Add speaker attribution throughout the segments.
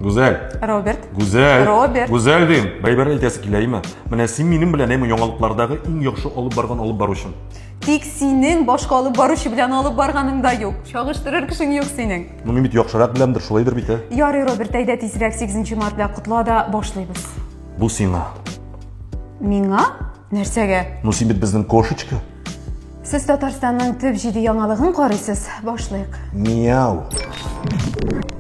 Speaker 1: Гүзәл.
Speaker 2: Роберт.
Speaker 1: Гүзәл.
Speaker 2: Роберт.
Speaker 1: Гүзәл дим. Бәйбәр әйтәсе килә име? Менә син минем белән әйме яңалыклардагы иң яхшы алып барган алып баручым.
Speaker 2: Тик синең башка алып баручы белән алып барганың да юк. Чагыштырыр кешең юк синең.
Speaker 1: Ну, мин бит яхшырак беләмдер, шулайдыр бит, ә?
Speaker 2: Ярый, Роберт, әйдә тизрәк 8 март белән котла да башлыйбыз.
Speaker 1: Бу сиңа.
Speaker 2: Миңа? Нәрсәгә?
Speaker 1: Ну, син бит безнең кошечка.
Speaker 2: Сез Татарстанның төп җиде яңалыгын карыйсыз. Башлыйк.
Speaker 1: Мияу.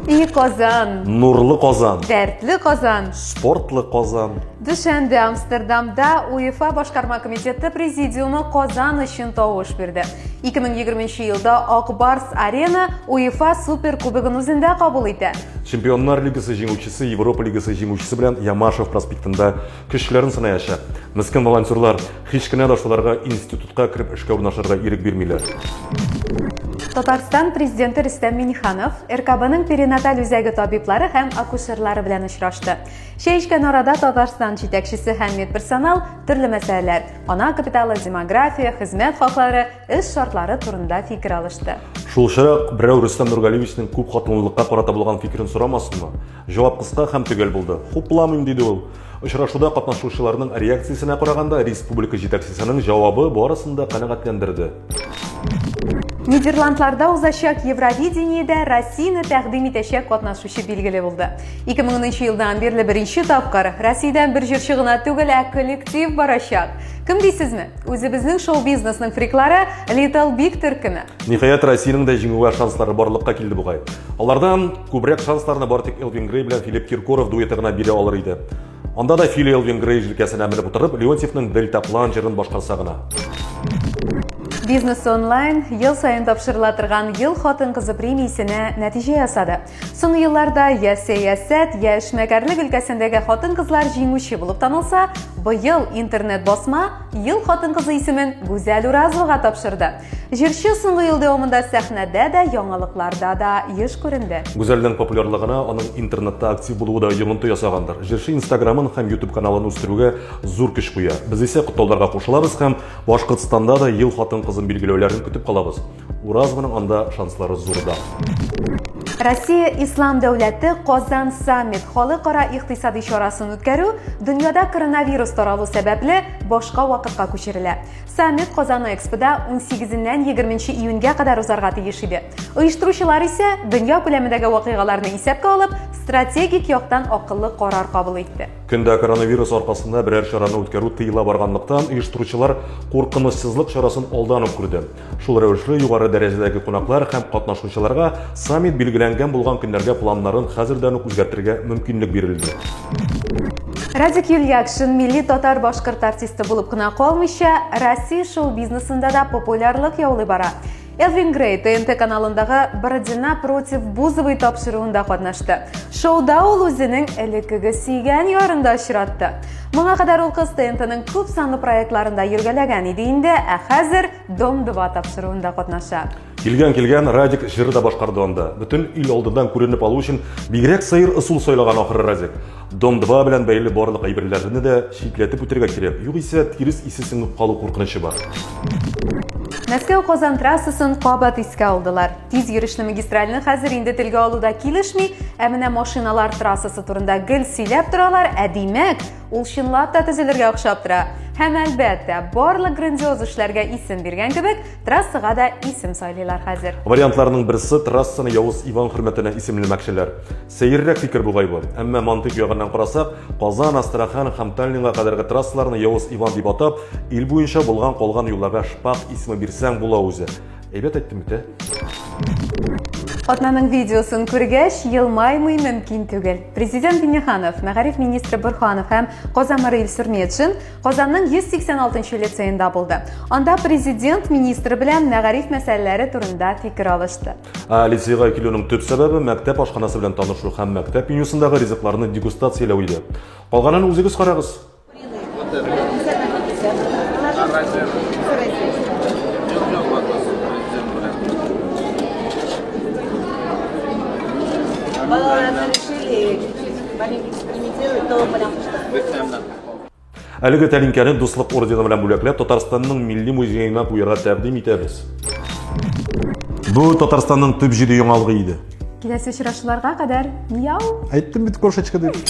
Speaker 2: И Казан.
Speaker 1: Нурлы Казан.
Speaker 2: Дәртле Казан.
Speaker 1: Спортлы Казан.
Speaker 2: Дүшәмбе Амстердамда УЕФА башкарма комитеты президиумы Казан өчен тавыш бирде. 2020 елда Ак Барс Арена УЕФА Суперкубогын үзендә кабул итә.
Speaker 1: Чемпионнар лигасы җиңүчесе Европа лигасы җиңүчесе белән Ямашев проспектында көчләрен сынаячак. Мескен волонтерлар һич кенә дә шуларга институтка кереп эшкә урнашырга ирек бирмиләр.
Speaker 2: Татарстан президенты Рөстәм Миңнеханов РКБның перинаталь үзәге табиблары һәм акушерлары белән очрашты. Чәй эчкән арада Татарстан җитәкчесе һәм медперсонал төрле мәсьәләләр, ана капиталы, демография, хезмәт хаклары, эш шартлары турында фикер алышты.
Speaker 1: Шул чак берәү Рөстәм Нургалиевичның күп хатынлылыкка карата булган фикерен сорамасынмы? Җавап кыска һәм төгәл булды. Хупламыйм, диде ул. Очрашуда катнашучыларның реакциясенә караганда, республика җитәкчесенең җавабы барысын да канәгатьләндерде.
Speaker 2: Нидерландларда узачак Евровидениедә Россияне тәкъдим итәчәк катнашучы билгеле булды. 2010 елдан бирле беренче тапкыр Россиядән бер җырчы гына түгел, ә коллектив барачак. Кем дисезме? Үзебезнең шоу-бизнесның фриклары Little Big төркеме.
Speaker 1: Ниһаять, Россиянең дә җиңүгә шанслары барлыкка килде бугай. Алардан күбрәк шансларны бары тик Элвин Грей белән Филипп Киркоров дуэты гына бирә алыр иде. Анда да Фили Элвин Грей җилкәсенә менеп утырып, Леонтьевның Дельтаплан җырын башкарса гына.
Speaker 2: Бизнес онлайн ел саен тапшырыла торган Ел хатын-кызы премиясенә нәтиҗә ясады. Соңгы елларда я сәясәт, я эшмәкәрлек өлкәсендәге хатын-кызлар җиңүче булып танылса, быел интернет басма Ел хатын-кызы исемен Гүзәл Уразовага тапшырды. Җырчы соңгы ел дәвамында сәхнәдә дә, яңалыкларда да еш күренде.
Speaker 1: Гүзәлнең популярлыгына аның интернетта актив булуы да йогынты ясагандыр. Җырчы Инстаграмын һәм YouTube каналын үстерүгә зур көч куя. Без исә котлауларга кушылабыз һәм Башкортстанда да ел хатын-кызын билгеләүләрен көтеп калабыз. Уразованың анда шанслары зурдан.
Speaker 2: Россия Ислам дәүләте Казан саммит халыкара икътисади чарасын үткәрү дөньяда коронавирус таралу сәбәпле башка вакытка күчерелә. Саммит Казан Экспода 18-ннән 20 июньгә кадәр узарга тиеш иде. Оештыручылар исә дөнья күләмендәге вакыйгаларны исәпкә алып, стратегик яктан акыллы карар кабул итте.
Speaker 1: Көндә коронавирус аркасында берәр чараны үткәрү тыела барганлыктан, оештыручылар куркынычсызлык чарасын алдан ук күрде. Шул рәвешле югары дәрәҗәдәге кунаклар һәм катнашучыларга саммит билгеләнгән булган көннәргә планнарын хәзердән үк үзгәртергә мөмкинлек бирелде.
Speaker 2: Радик Юльякшин милли татар-башкорт артисты булып кына калмыйча, Россия шоу-бизнесында да популярлык яулый бара. Элвин Грей ТНТ каналындагы Бородина против Бузовой тапшыруында катнашты. Шоуда ул үзенең элеккеге сөйгән ярын да очратты. Моңа кадәр ул кыз ТНТның күп санлы проектларында йөргәләгән иде инде, ә хәзер Дом-2 тапшыруында катнаша.
Speaker 1: Килгән килгән Радик җыры да башкарды анда. Бөтен ил алдыннан күренеп алу өчен бигрәк сәер ысул сайлаган ахыры Радик. Дом-2 белән бәйле барлык әйберләрне дә читләтеп үтәргә кирәк. Югыйсә тирес исе сеңеп калу куркынычы бар.
Speaker 2: Мәскәү-Казан трассасын кабат искә алдылар. Тиз йөрешле магистральне хәзер инде телгә алу да килешми, ә менә машиналар трассасы турында гел сөйләп торалар, ә димәк, Ул чынлап та төзелергә охшап тора. Һәм әлбәттә, барлык грандиоз эшләргә исем биргән кебек, трассага да исем сайлыйлар хәзер.
Speaker 1: Вариантларның берсе трассаны Явыз Иван хөрмәтенә исемләмәкчеләр. Сәеррәк фикер бугай бу. Әмма мантыйк ягыннан карасак, Казан, Астрахань һәм Таллинга кадәрге трассаларны Явыз Иван дип атап, ил буенча булган калган юлларга Шпак исеме бирсәң була үзе. Әйбәт әйттем бит, ә?
Speaker 2: Атнаның видеосын күргәч, елмаймый мөмкин түгел. Президент Миннеханов, мәгариф министры Бурханов һәм Казан мэры Илсур Метшин Казанның 186 лицеенда булды. Анда президент министры белән мәгариф мәсьәләләре турында фикер алышты.
Speaker 1: Ә лицейга килүнең төп сәбәбе мәктәп ашханасы белән танышу һәм мәктәп менюсындагы ризыкларны дегустацияләү иде. Калганын үзегез карагыз. Әлеге тәлинкәне Дуслык ордены белән бүләкләп, Татарстанның Милли музеена куярга тәкъдим итәбез. Бу Татарстанның төп җиде яңалыгы иде.
Speaker 2: Киләсе очрашуларга кадәр, мяу!
Speaker 1: Әйттем бит кошечка дип.